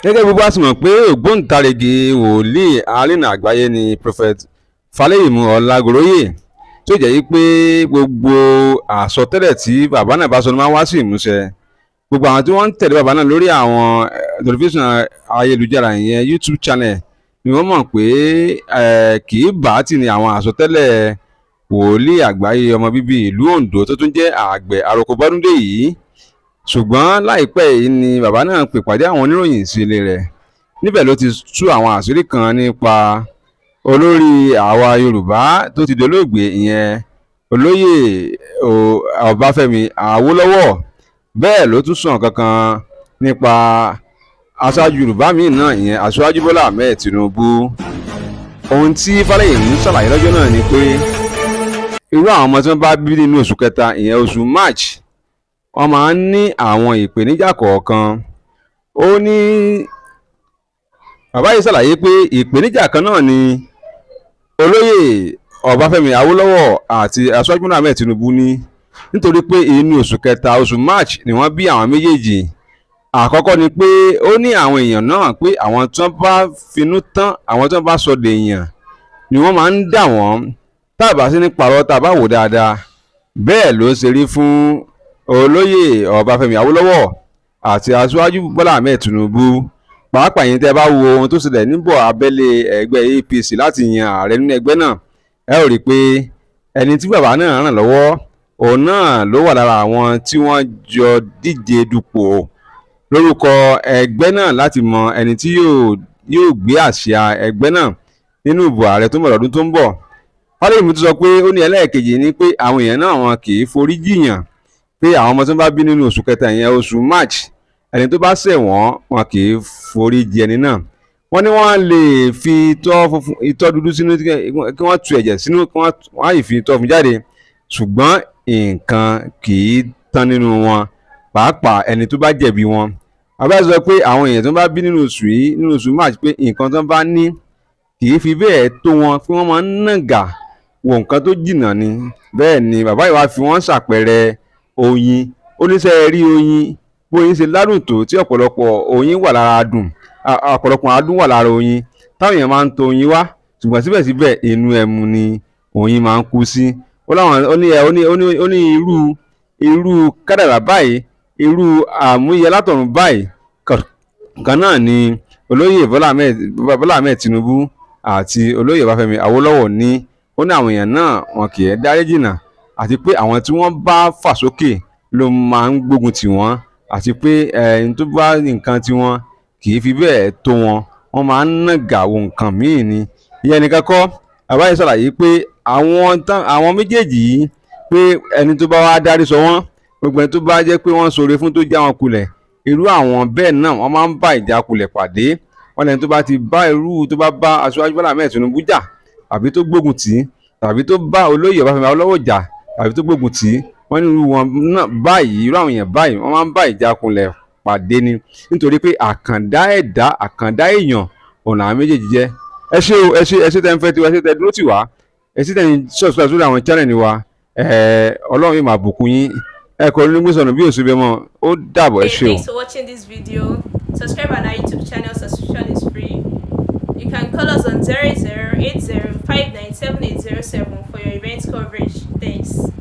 Gẹ́gẹ́ bí bá ti mọ̀ pé ògbóǹtarìgì wòlíì alínà àgbáyé ni Prophet Falẹ́yìmú Ọlágoróyè, tó jẹ́ pé gbogbo àsọtẹ́lẹ̀ tí bàbá náà bá sọ ló máa ń wá sí ìmúṣẹ. Gbogbo àwọn tí wọ́n ń tẹ̀lé bàbá náà lórí àwọn tẹlifíṣàn ayélujára, ìyẹn YouTube channel, ni wọ́n mọ̀ pé kì í bá tì ní àwọn àsọtẹ́lẹ̀ wòlíì àgbáyé ọmọ bíbí ìlú Oǹdó tó tún jẹ́ àgbẹ̀ àròkọ bọ́dúndé yìí. Ṣùgbọ́n láìpẹ́ yìí ni bàbá náà pè pàdé àwọn oníròyìn sí ilé rẹ̀. Níbẹ̀ ló ti tú àwọn àṣírí kan nípa olórí àwa Yorùbá tó ti dolóògbé, ìyẹn Olóyè Ọbáfẹ́mi Awólọ́wọ̀. Bẹ́ẹ̀ ló tún sọ nǹkan kan nípa aṣáájú Yorùbá míì náà, ìyẹn Aṣíwájú Bọ́lá Ahmed Tinubu. Ohun tí Fálẹ́yìmí ń ṣàlàyé lọ́jọ́ náà ni pé irú àwọn ọmọ tí wọ́n bá bí nínú oṣù kẹta, ìyẹn oṣù March, wọ́n máa ń ní àwọn ìpèníjà kọ̀ọ̀kan. Ó ní bàbá yìí ṣàlàyé pé ìpèníjà kan náà ni Olóyè Ọbáfẹ́mi Awólọ́wọ̀ àti Aṣíwájú Bọ́lá Ahmed Tinubu ní, nítorí pé inú oṣù kẹta, oṣù March, ni wọ́n bí àwọn méjèèjì. Àkọ́kọ́ ni pé ó ní àwọn èèyàn náà pé àwọn tí wọ́n bá finú tán, àwọn tí wọ́n bá sọ dèèyàn ni wọ́n máa ń dà wọ́n. Tá a bá sí ní parọ́, tá a bá wò dáadáa, bẹ́ẹ̀ ló ṣe rí fún Olóyè Ọbáfẹ́mi Awólọ́wọ̀ àti Aṣíwájú Bọ́lá Ahmed Tinubu. Pàápàá yín, tẹ́ bá wo ohun tó ṣẹlẹ̀ níbọ̀ abẹ́lé ẹgbẹ́ APC láti yan ààrẹ nínú ẹgbẹ́ náà, ẹ ó rí i pé ẹni tí bàbá náà ràn lọ́wọ́, òun náà ló wà lára àwọn tí wọ́n jọ díje dupò lórúkọ ẹgbẹ́ náà láti mọ ẹni tí yóò gbé àsíá ẹgbẹ́ náà nínú ìbò ààrẹ tó ń bọ̀ lọ́dún tó ń bọ̀. Fálẹ́yìmí tún sọ pé ó ní ẹlẹ́ẹ̀kejì ni pé àwọn èèyàn náà, wọn kì í forí jìyàn, pé àwọn ọmọ tí wọ́n bá bí nínú oṣù kẹta, ìyẹn oṣù March, ẹni tó bá ṣẹ̀ wọ́n, wọn kì í forí jì ẹni náà. Wọ́n ní wọ́n lè fi itọ́ funfun, itọ́ dúdú sínú, kí wọ́n tu ẹ̀jẹ̀ sínú, kí wọ́n á yìí fi itọ́ funfun jáde, ṣùgbọ́n nǹkan kì í tán nínú wọn, pàápàá ẹni tó bá jẹ̀bi wọn. Bàbá sọ pé àwọn èèyàn tó bá bí nínú oṣù yìí, nínú oṣù March, pé nǹkan tó bá ní kì í fi bẹ́ẹ̀ tó wọn, pé wọ́n máa ń nàgà wo nǹkan tó jìnnà ni. Bẹ́ẹ̀ ni bàbá yìí wá fi wọ́n ṣàpẹẹrẹ oyin. Ó ní sẹ́ rí oyin, bóyin ṣe ládùn tó, tí ọ̀pọ̀lọpọ̀ oyin wà lára dùn, ọ̀pọ̀lọpọ̀ adùn wà lára oyin táwọn èèyàn máa ń to oyin wá, ṣùgbọ́n síbẹ̀síbẹ̀ inú ẹmu ni oyin máa ń kú sí. Ó láwọn ó ní ó ní ó ní ó ní irú kádàrá báyìí, irú àmúyẹ látọ̀run báyìí kan náà ni Olóyè Bọ́lá Ahmed Tinubu àti Olóyè Ọbáfẹ́mi Awólọ́wọ̀ ní. Ó ní àwọn èèyàn náà, wọn kì í dárí jìnnà, àti pé àwọn tí wọ́n bá fà sókè ló máa ń gbógun tì wọ́n, àti pé ẹni tó bá nǹkan tiwọn kì í fi bẹ́ẹ̀ tó wọn, wọ́n máa ń nàgà wo nǹkan míì ni. Ìyẹn nìkan kọ́, bàbá yìí ṣàlàyé pé àwọn méjèèjì yìí, pé ẹni tó bá wá dárí sọ wọ́n, gbogbo ẹni tó bá jẹ́ pé wọ́n ṣoore fún tó já wọn kulẹ̀, irú àwọn bẹ́ẹ̀ náà, wọ́n máa ń bá ìjákulẹ̀ pàdé. Wọ́n lẹ́ni tó bá ti bá irú tó bá bá Aṣíwájú Bọ́lá Ahmed Tinubu jà, tàbí tó gbógun tì í, tàbí tó bá Olóyè Ọbáfẹ́mi Awólọ́wọ̀ jà, tàbí tó gbógun tì í, wọ́n ní irú wọn náà báyìí, irú àwọn èèyàn báyìí, wọ́n máa ń bá ìjákulẹ̀ pàdé ni, nítorí pé àkàndá ẹ̀dá, àkàndá èèyàn ọ̀nà àwọn méjèèjì jẹ́. Ẹ ṣé o, ẹ ṣé, ẹ ṣé tẹ́ ń fẹ́ tiwa, ẹ ṣé tẹ́ dúró tì wá, ẹ ṣé tẹ́ ń subscribe sórí àwọn channel wa. Ẹ Ọlọ́run yóò máa bùkún yín. Ẹ kọ́ ní gbèsè ọ̀nà bí òṣèlú bẹ́ẹ̀ mọ́. Ó dàbọ̀, ẹ ṣé o. Thanks for watching this video. Subscribe on our YouTube channel. Subscription is free. You can call us on 0080 for your event coverage. Thanks.